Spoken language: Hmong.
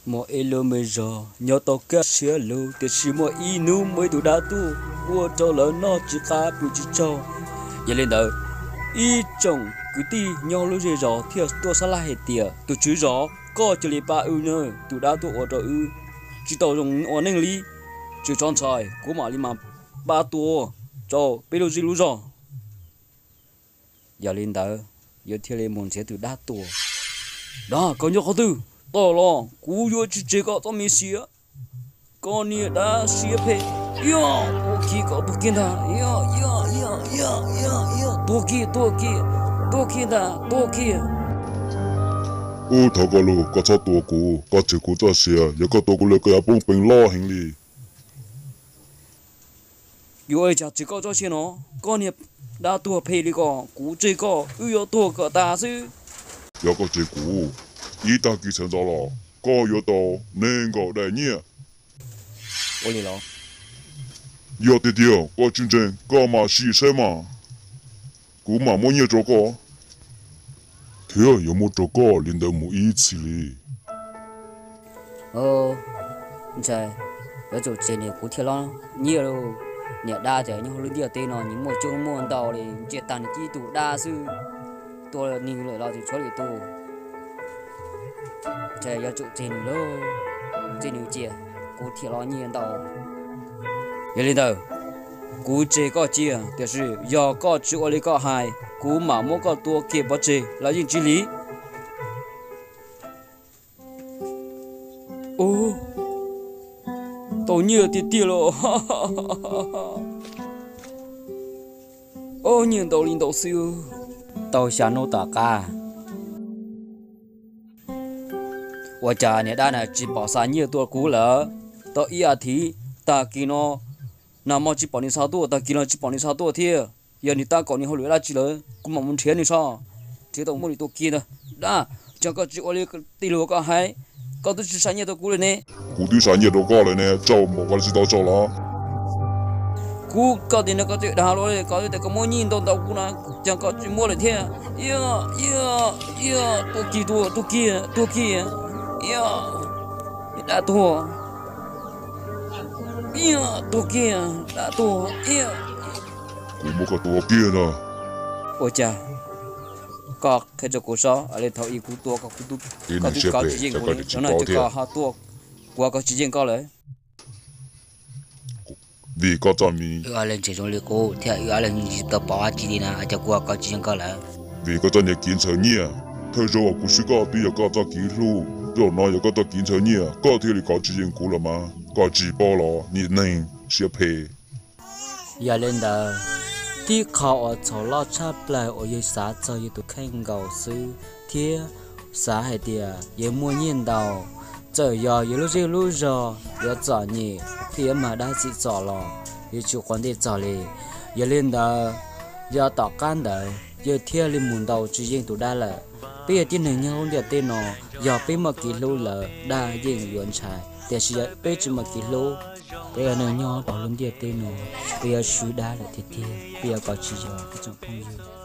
Muaj ib lub me zos nyob tau kaj siab lug, tiam sis muaj ib hnub muaj ib tug dab tuaj ua rau lawv noj tsis qab pw tsis tsaug. Yog li ntawd, ib tsoom kwv tij nyob lub zej zos thiaj tuaj sab laj hais tias, tus tswv zos, koj cia li pab wb nawb, tus dab tuaj ua rau wb tsis tau zoo ua neej li. Tsis txhob ntshai, kuv mam li mas pab tua rau peb lub zej lub zos. Yog li ntawd, yuav thiaj li mus nrhiav tus dab tuaj. Dab, koj nyob qhov twg? Tau los kuv yuav tsis tseg koj txoj me sia. Koj niag dab siab phem, ib, tua kiag koj, tua kiag ntag, ib, ib, ib, ib, ib, ib, tua kiag, tua kiag, tua kiag ntag, tua kiag. Ub, thov koj lug, koj txhob tua kuv, koj tseg kuv txoj sia, yog koj tua kuv lawm koj yuav poob peev loj heev li. Yuav ua li cas tseg koj txoj sia no? Koj niag dab tuag phem li ko, kuv tseg koj wb yuav tuag kom tas xwb. Yog koj tseg kuv, ib tag kis sawv ntxov los koj yuav tau nees nkaum daim nyiaj. Ua li los? Yog tiag tiag koj tsis ntseeg koj mam sim saib mas, kuv mam muab nyiaj rau koj, thiab yuav muab rau koj li ntawd mus ib txhis li. Ntshai yuav tsum tseg nws kuv thiaj lob nyiaj lauj. Niam dab ces nyob hauv lub ntiaj teb no nws muaj coob muaj ntau li, ntsia tag nws tib tug dab xwb, tua nws lawm los tsis tshuav lwm tus. Ntshai yuav tsum tseg nws lauj, tseg nws cia kuv thiaj lob nyiaj ntau. Yog li ntawd, kuv tseg koj cia, tiam sis yog koj tsis ua li koj hais, kuv mam muab koj tua kiag pov tseg los yeej tsis lig. Ub, tau nyiaj tiag tiag los. Ob, nyiaj ntau li ntau xwb. Tau xya hnub tom qab, ua cas niam dab na tsis pom xa nyiaj tuaj kuv lawm? Tau ib as thiv, tag kis no nag hmo tsis pom nws xa tuaj, tag kis no tsis pom nws xa tuaj thiab. Yog nws tab kaum nws hauj lwm dab tsi lawm, kuv mam mus nrhiav nws soj, nrhiav tau muab nws tua kiag ntag. Dab, cas koj tsis ua li tej lus koj hais, koj twb tsis xa nyiaj rau kuv li ne. Kuv twb xa nyiaj rau koj lawm ne, tsaug npaum koj tsis tau tsaug los? Kuv, koj tias no koj tseem dag luaj li, koj tias koj muab nyiaj ntau ntau kuv na, cas koj tsis muab lawm thiab? Ib, ib, ib, tua kiag, tua, tua kiag, tua kiag. Ib, dab tuag. Ib, tua kiag, dab tuag. Ib, kuv muab koj tua kiag ntag. Ua cas koj qhia rau kuv saib, li thaum ub kuv tua koj, koj twb kov tsis yeej kuv li, no koj ho tua kuv, koj tsis yeej koj lawm. Vim koj txoj me, wb ob leeg tseem zoo li qub thiab wb ob leeg tsis tau pom dab tsi li na, cas kuv kov tsis yeej koj lawm? Vim koj txoj niag kev ntxhov nyiaj. Thawj zaug uas kuv swb koj twb yog koj txoj kev hlub, zaum no yog koj txoj kev ntxhov nyiaj, koj thiaj li kov tsis yeej kuv los mas, koj tsis paub los niag neeg siab phem. Yog li ntawd, tib qho uas txhaum loj tshaj plaws uas yawg xav txog yawg tus kheej nkaus xwb, thiab xav hais tias yawg muaj nyiaj ntau, txawm yog yawg lub zej lub zog yuav txom nyem thiab yuav mag dab tsi txom los yuav tsis quav ntsej txog li. Yog li ntawd, yav tom qab ntawd yawg thiaj li mus ntaus tsis yeej tus dab lawm. Peb yog tib neeg nyob hauv ntiaj teb no, yog peb muaj kev hlub lawm dab yeej yuav ntshai, tiam sis yog peb tsis muaj kev hlub, peb yog neeg nyob rau hauv lub ntiaj teb no, peb yuav swb dab lawm tiag tiag, peb yuav kov tsis yeej ib tsoom phooj ywg.